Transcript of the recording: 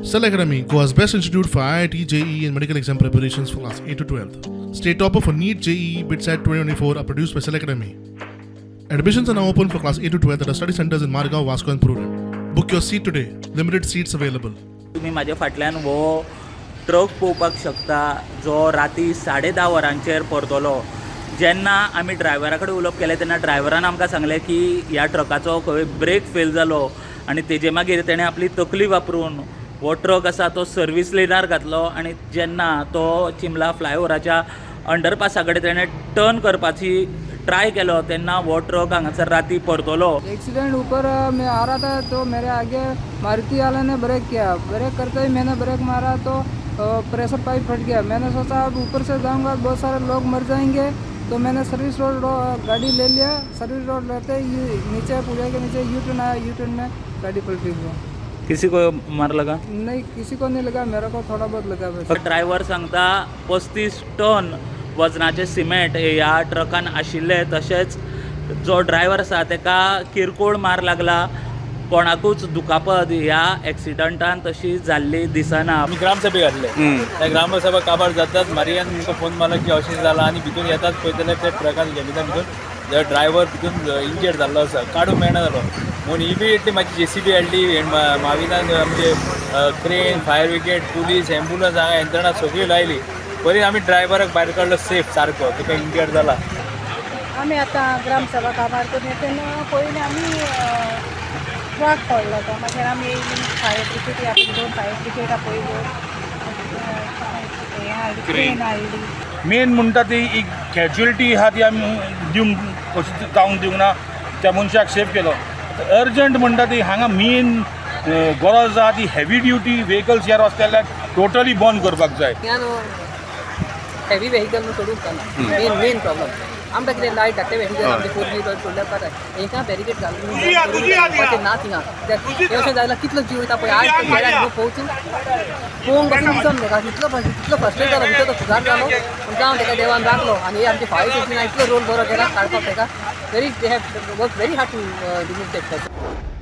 Cell Academy, Goa's best institute for IIT, JEE, and medical exam preparations for class 8 to 12. State topper for NEET, JEE, BITSAT 2024 are produced by Cell Academy. Admissions are now open for class 8 to 12 at our study centers in Margao, Vasco, and Prudent. Book your seat today. Limited seats available. तुमी म्हाज्या फाटल्यान हो truck पळोवपाक शकता जो राती 10:30 वरांचेर परतलो. जेन्ना आमी ड्रायव्हरा कडेन उलोवप केलें तेन्ना ड्रायव्हरान आमकां सांगलें की ह्या ट्रकाचो खंय ब्रेक फेल जालो आनी तेजे मागीर तेणें आपली तकली वापरून हो ट्रक आसा तो सर्वीस लेनार घातलो आनी जेन्ना तो चिंबला फ्लायओवराच्या अंडरपासा कडेन तेणें टर्न करपाची ट्राय केलो तेन्ना हो ट्रक हांगासर राती परतलो. एक्सीडेंट ऊपर मैं आ रहा था तो मेरे आगे मारुति वाले ने ब्रेक किया. ब्रेक करते ही मैंने ब्रेक मारा तो प्रेशर पाइप फट गया. मैंने सोचा अब ऊपर से जाऊंगा, बहुत सारे लोग मर जाएंगे, तो मैंने सर्विस रोड गाड़ी ले लिया. सर्विस रोड लेते ही नीचे पुलिया के नीचे यू टर्न आया. यू टर्न में गाड़ी पलटी हुआ. किसी को मार लगा? नहीं, किसी को नहीं लगा. मेरे को थोड़ा बहुत लगा बस. ड्रायव्हर सांगता 35 टन वजनाचें सिमेंट ह्या ट्रकान आशिल्लें. तशेंच जो ड्रायव्हर आसा तेका किरकोळ मार लागला. कोणाकूच दुखापत ह्या एक्सिडंटान तशी जाल्ली दिसना. आमी ग्रामसभेक आसले. त्या ग्रामसभा काबार जातात मारियान तुमकां फोन मारलो की अशें जालां आनी भितून येतात पळयत जाल्यार त्या ट्रकान कॅबिना भितून ड्रायव्हर भितून इंजर्ड जाल्लो आसा, काडूंक मेळना जालो. म्हणून इमिडिएटली म्हाजी जेसीबी हाडली, माविनान आमचे crane, fire brigade, police, ambulance हांगा यंत्रणा सगळी लायली. बरी आमी ड्रायव्हराक भायर काडलो सेफ सारको, तुका इंजर्ड जाला. आमी आतां ग्रामसभा काबार करून तेन्ना पयलीं आमी ट्रक पडलो तो. मागीर आमी येयली, फायर ब्रिगेड आपली, दोन फायर ब्रिगेड आपयल्यो, हें हाडली, क्रेन हाडली. मेन म्हणटा ती एक कॅज्युअलिटी आहा ती आमी दिवंक कशी जावंक दिवंक ना. त्या मनशाक सेफ केलो. अर्जंट म्हणटा ती हांगा मेन गरज आहा ती हेवी ड्युटी व्हेकल्स ह्या रस्त्यार टोटली बंद करपाक जाय. हेवी व्हेकल न्हू सोडूंक जायना. मेन मेन प्रॉब्लम आमकां कितें लायट धाकटे व्हेकल आमचे फोर व्हीलर सोडल्यार जाता. हेंकां बॅरिकेड घालून ना थिंगा. कित्याक अशें जाल्यार कितलो जीव वयता पळय. आयज गेल्यार न्हू पळोवचून पळोवंक पासून दिसना ताका. इतलो इतलो फ्रस्ट्रेट जालो, इतलो तो फुगार जालो. पूण जावं, ताका देवान राखलो. आनी हे आमचे फायर स्टेशनान इतलो रोल बरो केला काडपाक ताका. Very they have work very hard to remove that person.